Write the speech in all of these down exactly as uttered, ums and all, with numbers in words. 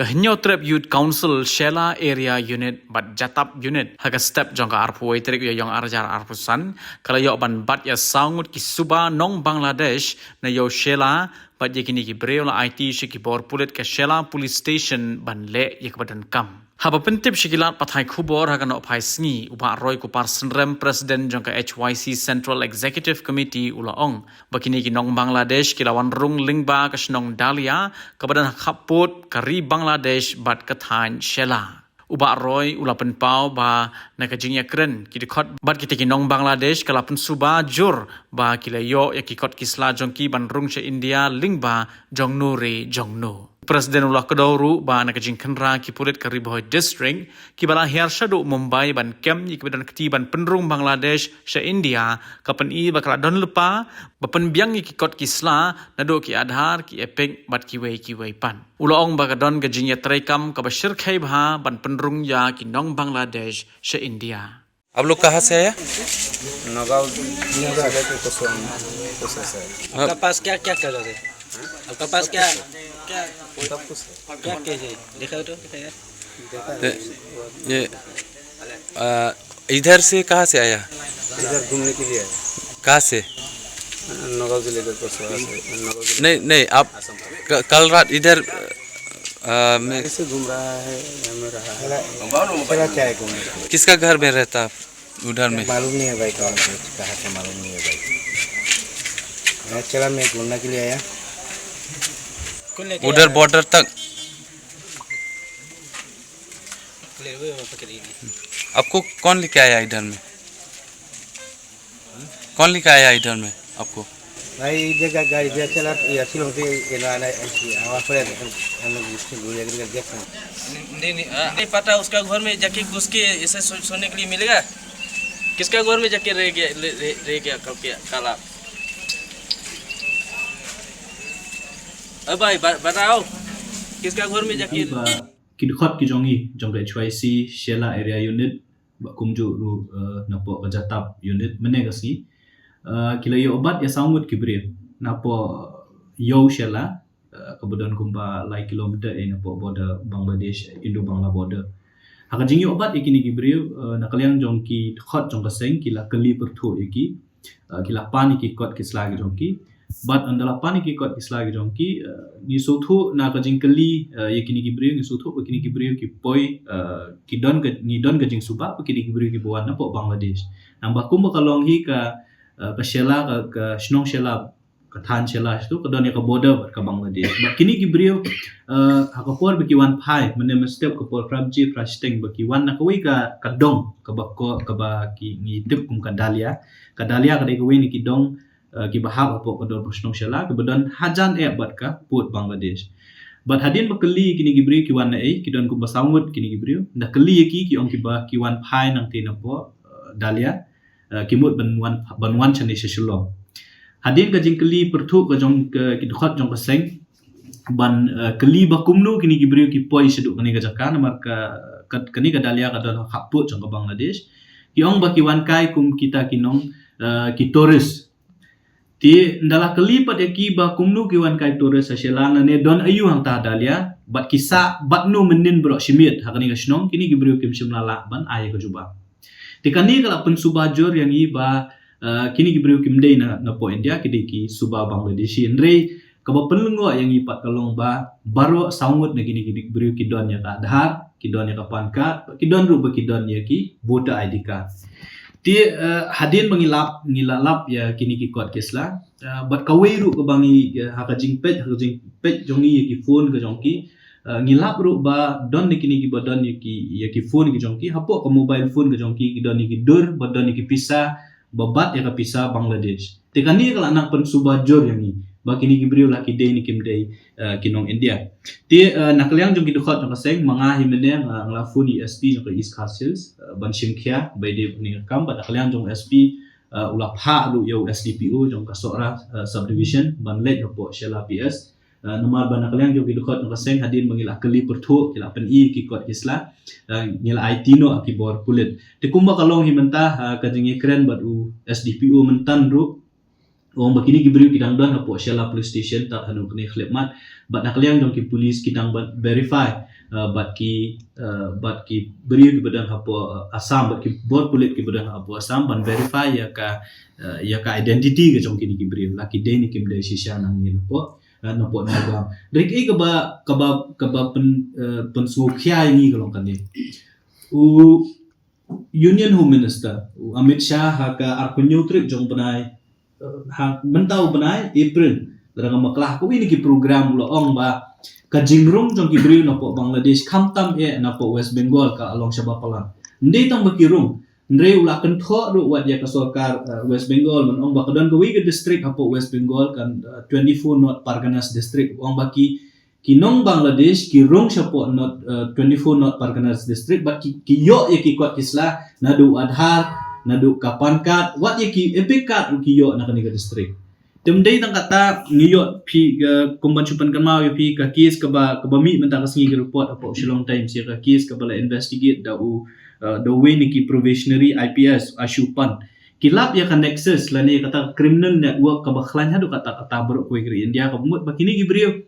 Ka Hynñiewtrep Youth Council Shella Area Unit bad Jatap Unit ha ka step jong ka arphew wei tarik u Ïaïong arhajar arphew san ka la ïoh ban bat ïa saw ngut ki suba nong Bangladesh na ïew Shella bad ïa kine ki briew la aiti sha ki bor pulit ka Shella Police Station ban leh ïa kaba donkam. Haba pyntip sha ki lad pathai khubor ha ka nohphai sngi, u Bah Roy Kupar Synrem, President jong ka H Y C Central Executive Committee, u la ong ba kine ki nong Bangladesh ki la wan rung lyngba ka shnong Dalia kaba don ha khappud ka ri Bangladesh bad ka thaiñ Shella. U Bah Roy u la pynpaw ba na ka jingïakren ki dkhot bad kita ki nong Bangladesh ka la pynsuba jur ba ki la ïoh ïa ki kot ki sla jong ki ban rung sha India lyngba jong no re jong no. President u la kdew ruh ba na ka jingkhynra ki pulit ka Ri Bhoi District kiba la hiar shaduh Mumbai ban kem ïa kiba don kti ban pynrung Bangladesh sha India ka pyni ba ka la don lypa ba pynbiang ïa ki kot ki sla naduh ki Aadhaar, ki EPIC bad kiwei kiwei pat. U la ong ba ka don ka jingïatreikam kaba shyrkhei bha ban pynrung ïa ki nong Bangladesh sha India. आप लोग कहाँ से आया? नगांव जिले के कुसुम, कुसुम से। आपका पास क्या क्या कागज है? आपका पास क्या क्या सब कुछ है। क्या क्या है? दिखाओ तो, दिखाओ यार। ये, ये, आ, इधर से कहाँ से आया? इधर घूमने के लिए आया। कहाँ से? नगांव जिले के कुसुम से। नगांव जिले नहीं, नहीं, आप क-, कल रात इधर, आ, में ऐसे घूम रहा है, हमें रहा है। चला, चला क्या है घूमने के लिए? किसका घर में रहता आप? उधर में। मालूम नहीं है भाई, कौन से, कहाँ से मालूम नहीं है भाई। मैं चला, मैं घूमने के लिए आया। कौन लेके उधर आया? बॉर्डर तक। ले, वो, वो पकड़ लीजिए। आपको कौन लेके आया इधर में? कौन लेके आया इधर में आपको? भाई, इधर का गाड़ी इधर चला, ये शिलोंग से ये ना, ना, ये हवा पड़े, हम लोग इससे घूर जाकर देख सकते हैं। नहीं, नहीं, आ, नहीं पता उसका घर में जाके घुस के ऐसे सो-, सोने के लिए मिलेगा? किसका घर में जाके रह गया, ले-, रह, रह गया कल के, कल आप? अ भाई, ब-, बताओ, किसका घर में जाके Ba ki dkhot ki jong ngi jong ka H Y C Shella Area Unit, ba kumjuh ruh, eh, napoh ka Jatap Unit mynne ka sngi, eh, ki la ïoh bat ïa saw ngut ki briew napoh ïew Shella, eh, kaba don kumba lai kilometer, eh, napoh border Bangladesh, Indo-Bangla border. Ha ka jingïoh bat ïa kine ki briew, eh, na ka liang jong ki dkhot jong ka seng ki la kylli pyrthuh ïa ki, eh, ki la pan ïa ki kot ki sla ki jong ki. Bad ynda la pan ïa ki kot ki sla ki jong ki, eh, ngi sngewthuh na ka jingkylli, eh, ïa kine ki briew, ngi sngewthuh ba kine ki briew ki poi, eh, ki don ka, ngi don ka jingsuba ba kine ki briew kiba wan napoh Bangladesh. Namar kumba ka long hi ka, eh, ka Shella, ka, ka shnong Shella, ka thaiñ Shella tu ka don ïa ka border bad ka Bangladesh. Bad kine ki briew, eh, ha ka por ba ki wan phai, mynne mynstep ka por phra baje phra shiteng ba ki wan na kawei ka, ka dong kaba ko, kaba ki ngi tip kum ka Dalia. Ka Dalia ka dei kawei na ki dong, eh, kiba hap hapoh ka dor shnong Shella, kiba don hajan eh bad ka pud Bangladesh. Bad hadien ba kylli kine ki briew ki wan na ei, ki don kumba saw ngut kine ki briew. Da kylli ïa ki, ki ong kiba ki wan phai nangta napoh, eh, Dalia, eh, ki mut ban wan, ban wan shane sha Shillong. Hadien ka jingkylli pyrthuh ka jong ka, ki dkhot jong ka seng ban, eh, kylli ba kumno kine ki briew ki poi shaduh kane ka jaka, namar ka, ka, kane ka Dalia ka don ha khappud jong ka Bangladesh. Ki ong ba ki wan kai kum kita ki nong, eh, ki tourist. Te ynda la kylli pat ïa ki ba kumno ki wan kai tourist ha Shella, ne don aïu hangta ha Dalia, bad ki sah bad no mynnin baroh shi miet ha kane ka shnong, kine ki briew kim shym la lah ban ai ka jubab. Te kane ka la pynsuba jur ïa ngi ba, eh, kine ki briew kim dei na, napoh India, ki dei ki suba Bangladeshi. Hynrei kaba pynlyngngoh ïa ngi pat ka long ba baroh saw ngut na kine ki briew ki don ïa ka Aadhaar, ki don ïa ka PAN card, ki don ruh ba ki don ïa ki voter I D card. Te, eh, hadien ba ngi lap, ngi la lap ïa kine ki kot ki sla, eh, bad kawei ruh kaba ngi, eh, ha ka jingpeit, ha ka jingpeit jong ngi ïa ki phone ka jong ki, eh, ngi lap ruh ba don na kine kiba don ïa ki, ïa ki phone ki jong ki, hapoh ka mobile phone ka jong ki, ki don ïa ki dur, ba don ïa ki pisa, ba bat ïa ka pisa Bangladesh. Te kane ka la nang pynsuba jur ïa ngi ba kine ki briew la ki dei ne kim dei, eh, ki nong India. Te, eh, na ka liang jong ki dkhot jong ka seng, ma nga hi mynne nga, nga la phone ïa u S P jong ka East Khasi Hills, eh, ban shim khia ba i dei ne kam, bad na ka liang jong u S P, eh, u la phah ruh ïa u S D P O jong ka Sohra, eh, subdivision ban leit hapoh Shella P S. Eh, namar ba na ka liang jong ki dkhot jong ka seng hadien ba ngi la kylli pyrthuh, ki la pyni ki kot ki sla, eh, ngi la aiti noh ha ki bor pulit. Te kumba ka long hi mynta, eh, ka jingïakren bad u S D P O mynta ruh, Ong ba kini ki briew ki dang don hapoh Shella Police Station tad hanu kane khlip mat. Bad na ka liang jong ki police ki dang verify, uh, bad ki uh, bad ki briew ki ba don hapoh uh, Assam, bad ki bor pulit ki ba don hapoh Assam ban verify ïa ka uh, ïa ka identity ka jong kini ki briew, la ki dei ne kim dei shisha nangne napoh uh, napoh Nagaon. Dei ki kaba kaba kaba pen uh, pen sngewkhia ïa ngi ka long kane. U Union Home Minister u Amit Shah ha ka arphew hynñiew tarik jong bnai uh, ha mynta u bnai April, lada ngam bakla, ha kawei na ki program u la ong ba ka jingrung jong ki briew napoh Bangladesh khamtam eh napoh West Bengal ka long shaba palat. Ym dei tang ba ki rung, hynrei u la kynthoh ruh wat ïa ka sorkar uh, West Bengal, ban ong ba ka don kawei ka district hapoh West Bengal, ka uh, twenty-four North Parganas District, u ong ba ki ki nong Bangladesh ki rung shapoh North uh, twenty-four North Parganas District, bad ki ki ïoh ïa ki kot ki sla, naduh Aadhaar, naduh ka PAN card, wat ïa ki EPIC card ruh ki ïoh na kane ka district. Te ym dei tang kata, ngi ïoh phi uh, kum ban shu pynkynmaw ïa phi ka case kaba kaba mih mynta ka sngi, ka report hapoh Shillong Times ïa ka case kaba la investigate da u uh, da uwei na ki probationary I P S, Ashu Pant. Ki lap ïa ka nexus lane kata ka criminal network kaba khlaiñ haduh katta katta baroh kawei ka ri India, kaba mut ba kini ki briew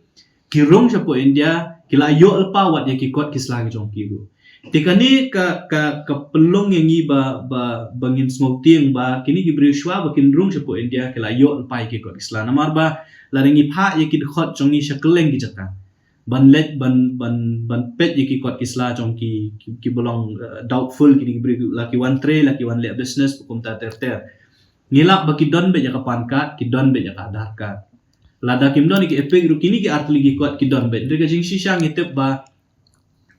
ki rung shapoh India ki la ïoh lypa wat ïa ki kot ki sla ki jong ki ruh. Te kane ka ka ka pynlong ïa ngi ba ba ba ngin sngewtieng ba kini ki briew shuwa ba kin rung shapoh India ki la ïoh lypa ïa ki kot ki sla, namar ba lada ngi phah ïa ki dkhot jong ngi sha kylleng ki jaka ban leit ban ban ban peit ïa ki kot ki sla jong ki ki, ki ba long uh, doubtful, kini ki briew la ki wan trei, la ki wan leh business, kumta ter ter. Ngi lap ba ki don beit ïa ka PAN card, ki don beit ïa ka Aadhaar card. Lada kim don ïa ki EPIC ruh, kini ki artylli ki kot ki don beit. Hynrei ka jingshisha ngi tip ba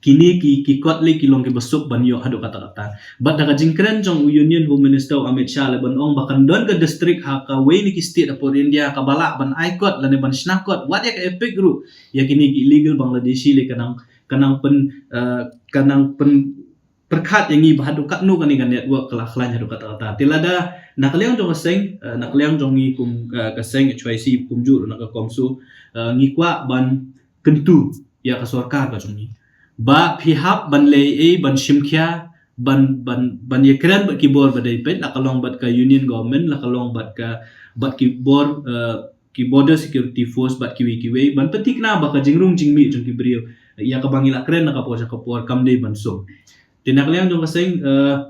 kini ki ki kot lei ki long ki ba suk ban ïoh haduh katta katta. Bad da ka jingkren jong u Union Home Minister u Amit Shah lei ban ong ba kan don ka district ha kawei na ki state hapoh India kaba lah ban ai kot lane ban shna kot wat ïa ka EPIC ruh ïa kini ki illegal Bangladeshi lei, ka nang ka nang pyn uh, ka nang pyn pyrkhat ïa ngi ba haduh katno kane ka network ka la khlaiñ haduh katta katta. Te lada na ka liang jong ka seng uh, na ka liang jong ngi kum uh, ka seng H Y C kumjuh ruh na ka CoMSO uh, ngi kwah ban kyntu ïa ka sorkar ka jong ngi ba phi hap ban leh ei ban shim khia, ban ban ban ïakren bad ki bor ba dei peit, la ka long bad ka union government, la ka long bad ka bad ki bor uh, ki border security force bad kiwei kiwei, ban pynthikna ba ka jingrung jingmih jong ki briew ïa kaba ngi la kren na ka por sha ka por kam dei ban suk. Te na ka liang jong ka seng uh,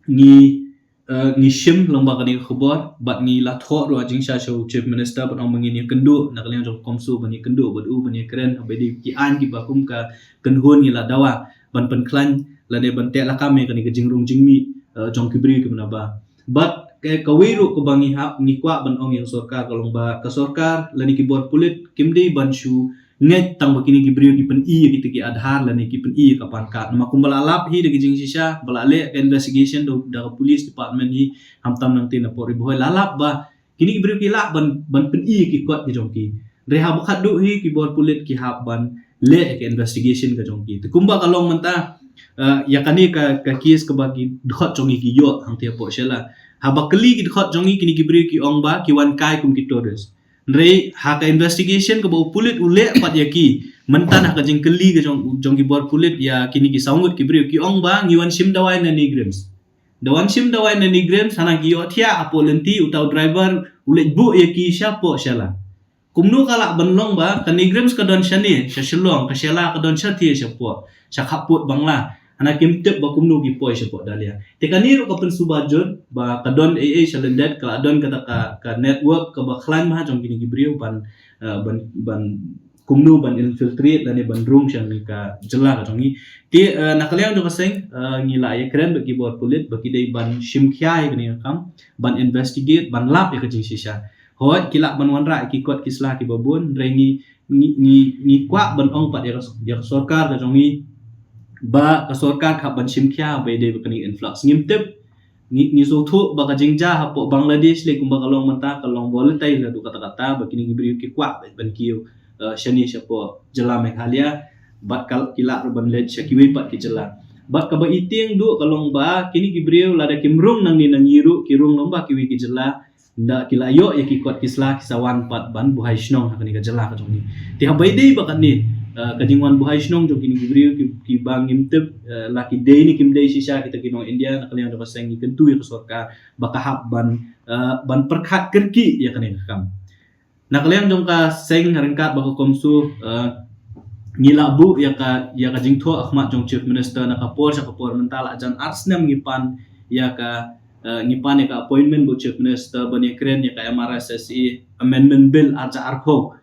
ngi uh, ngi shim lyngba kane ka khubor bad ngi la thoh ruh jingshisha sha u Chief Minister ban ong ba ngin ïakynduh, na ka liang jong CoMSO ban ïakynduh bad u ban ïakren haba dei ki aiñ kiba kum ka kynhun ngi la dawa ban pynkhlaiñ lane ban teh lakam ïa kane ka jingrung jingmih uh, jong ki briew kiba na ba. Bad ka kawei ruh kaba ngi hap ngi kwah ban ong ïa ka sorkar ka long ba ka sorkar lane ki bor pulit kim dei ban shu ngeit tang ba kini ki briew ki pyni ïa kita ki Aadhaar lane ki pyni ïa ka PAN card. Namar kumba la lap hi da ki jingshisha ba la leh ka investigation da, da ka police department hi, hamtam nangta na pori Bhoi la lap ba kini ki briew ki lah ban ban pyni ïa ki kot ki jong ki. Hynrei haba khatduh hi ki bor pulit ki hap ban leh ïa ka investigation ka jong ki. Te kumba ka long mynta uh, ïa kane ka ka case kaba ki dkhot jong ngi ki ïoh hangta hapoh Shella. Haba kylli ki dkhot jong ngi kini ki briew ki ong ba ki wan kai kum ki tourist. Hynrei ha ka investigation kaba u pulit u leh pat ïa ki mynta na ka jingkylli ka jong jong ki bor pulit ïa kini ki saw ngut ki briew ki ong ba ngi wan shim dawai na NEIGRIHMS. Da wan shim dawai na NEIGRIHMS hana ki ïohthiah hapoh lynti, uta u driver u leit buh ïa ki shapoh Shella. Kumno ka lah ban long ba ka NEIGRIHMS ka don shane sha Shillong, ka Shella ka don shathie shapoh sha khappud Bangla. Hana kim tip ba kumno ki poi shapoh Dalia. Te kane ruh ka pynsuba jur ba ka don ei ei sha lyndet, ka la don kata ka ka network kaba khlaiñ bha jong kini ki briew ban uh, ban ban kumno ban infiltrate lane ban rung sha kane ka jylla ka jong ngi. Te uh, na ka liang jong ka seng uh, ngi la ïakren bad ki bor pulit ba ki dei ban shim khia ïa kane ka kam, ban investigate, ban lap ïa ka jingshisha. Hooid ki lah ban wanrah ïa ki kot ki sla kiba bun, hynrei ngi ngi ngi, ngi kwah ban ong pat ïa ka, ïa ka sorkar ka jong ngi ba ka sorkar ka hap ban shim khia ba ïadei bad kane ka influx. Ngim tip, ngi ngi sngewthuh ba ka jingjia hapoh Bangladesh lei kumba ka long mynta ka long volatile haduh katta katta, ba kini ki briew ki kwah ban kiew uh, shane shapoh jylla Meghalaya bad ka ki lah ruh ban leit sha kiwei pat ki jylla. Bad kaba itieng duh ka long ba kini ki briew lada kim rung nangne na ngi ruh ki rung lyngba kiwei ki jylla, da ki la ïoh ïa ki kot ki sla ki sa wan pat ban buhai shnong ha kane ka jylla ka jong ngi. Te haba ïadei bad kane Uh, ka jingwan buhai shnong jong kine ki briew ki, ki ba ngim tip, uh, la ki dei ne kim dei shisha kita ki nong India. Na ka liang jong ka seng ngi kyntu ïa ka sorkar ba ka hap ban, uh, ban pyrkhat kyrkieh ïa kane ka kam. Na ka liang jong ka seng ryngkat bad ka CoMSO, uh, ngi la buh ïa ka, ïa ka jingthoh ha khmat jong Chief Minister na ka por sha ka por mynta la jan ar snem ngi pan ïa ka, uh, ngi pan ïa ka appointment bad u Chief Minister ban ïakren ïa ka M R S S A Amendment Bill ar hajar arphew.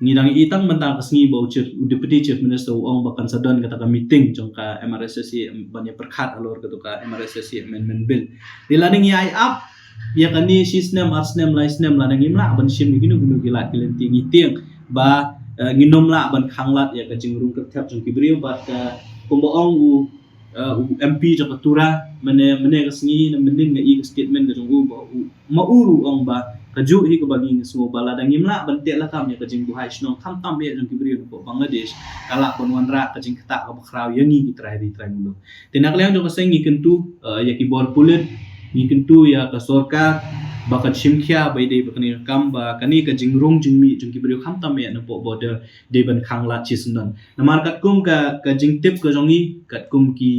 Ngi dang ïohi tang mynta ka sngi ba u chief, u Deputy Chief Minister u ong ba kan sa don kata ka meeting jong ka M R S S A ban ïa pyrkhat halor kata ka M R S S A Amendment Bill. Te lada ngi ai ap ïa kane shi snem, ar snem, lai snem lada ngim lah ban shim ïa kino kino ki lad ki lynti, ngi tieng ba, eh, ngin ym lah ban khanglad ïa ka jingrung kyrthep jong ki briew bad, eh, kumba ong u, eh, u M P jong ka Tura mynne, mynne ka sngi, na mynnin nga ïohi ka statement ka jong u ba u, ma u ruh u ong ba kajuh hi kaba ngi sngew ba lada ngim lah ban teh lakam ïa ka jingbuhai shnong khamtam eh jong ki briew napoh Bangladesh, ka lah ban wanrah ka jingktah kaba khraw ïa ngi ki trai ri trai muluk. Te na ka liang jong ka seng ngi kyntu, eh, ïa ki bor pulit, ngi kyntu ïa ka sorkar ba kan shim khia ba ïadei bad kane ka kam ba kane ka jingrung jingmih jong ki briew khamtam eh napoh border dei ban khanglad shisyndon. Namar katkum ka, ka jingtip ka jong ngi, katkum ki,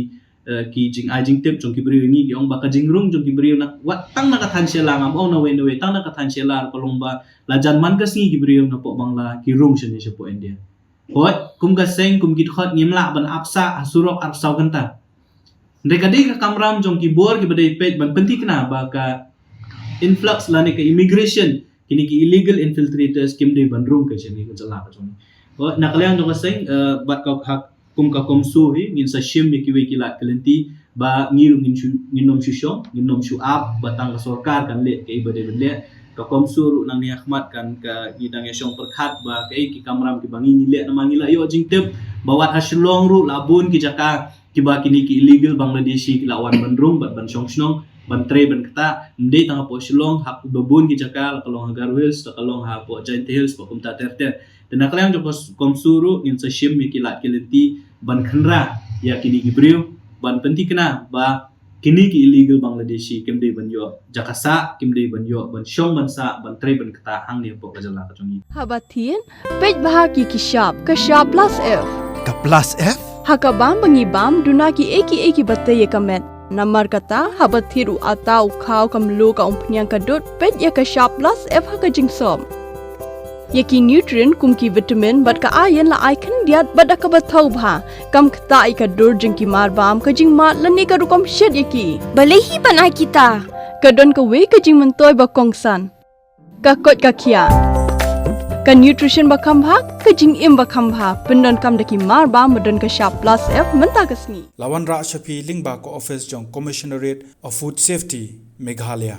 eh, ki jingai jingtip jong ki briew ïa ngi, ki ong ba ka jingrung jong ki briew na, wat tang na ka thaiñ Shella, ngam ong na wei na wei, tang na ka thaiñ Shella ka long ba la jan man ka sngi ki briew napoh Bangla ki rung shane shapoh India. Hooid, kum ka seng, kum ki dkhot ngim lah ban ap sah ha surok arphew saw kynta. Hynrei ka dei ka kamram jong ki bor kiba dei peit ban pynthikna ba ka influx lane ka immigration, kine ki illegal infiltrators kim dei ban rung ka jong ngi, ka jylla ka jong ngi. Hooid, na ka liang jong ka seng, eh, bad ka ha, kum ka CoMSO hi ngin sa shim ïa kiwei ki lad ki lynti ba ngi ruh ngin shu, ngin ym shu shong, ngin ym shu ap ba tang ka sorkar kan leh kaei ba dei ban leh. Ka CoMSO ruh nangne ha khmat kan, ka, ngi dang ïa shong pyrkhat ba kaei ki kamram kiba ngi, ngi leh, namar ngi la ïoh jingtip ba wat ha Shillong ruh la bun ki jaka kiba kine ki illegal Bangladeshi ki la wan ban rung bad ban shong shnong, ban trei ban ktah, ym dei tang hapoh Shillong, ha ba bun ki jaka, la ka long ha Garo Hills, la ka long hapoh Jaintia Hills, bad kumta ter ter. Te na ka liang jong ka CoMSO ruh ngin sa shim ïa ki lad ki lynti ban kynrah ïa kine ki briew, ban pynthikna ba kine ki illegal Bangladeshi kim dei ban ïoh jaka sah, kim dei ban ïoh ban shong ban sah, ban trei ban ktah hangne hapoh ka jylla ka jong ngi. Haba thied, peit bha ïa ki shap, ka shap plus F. Ka plus F? Ha ka bam ba ngi bam, duna kiei kiei kiba tei ïa ka met. Namar kata, haba thied u atta, u khaw, ka mluh, ka umphniang, ka dud, peit ïa ka shap plus F ha ka jingsop. Ïa ki nutrient kum ki vitamin bad ka iron la ai khyndiat bad da kaba thaw bha. Kam ktah ïa ka dur jong ki marbam, ka jingmad lane ka rukom shet ïa ki. Balei hi ban ai kita? Ka don kawei ka jingmyntoi ba kongsan. Ka koit ka khiah. Ka nutrition ba kham bha, ka jingim ba kham bha. Pyndonkam da ki marbam ba don ka shap plus F mynta ka sngi. La wanrah sha phi lyngba ka office jong Commissionerate of Food Safety, Meghalaya.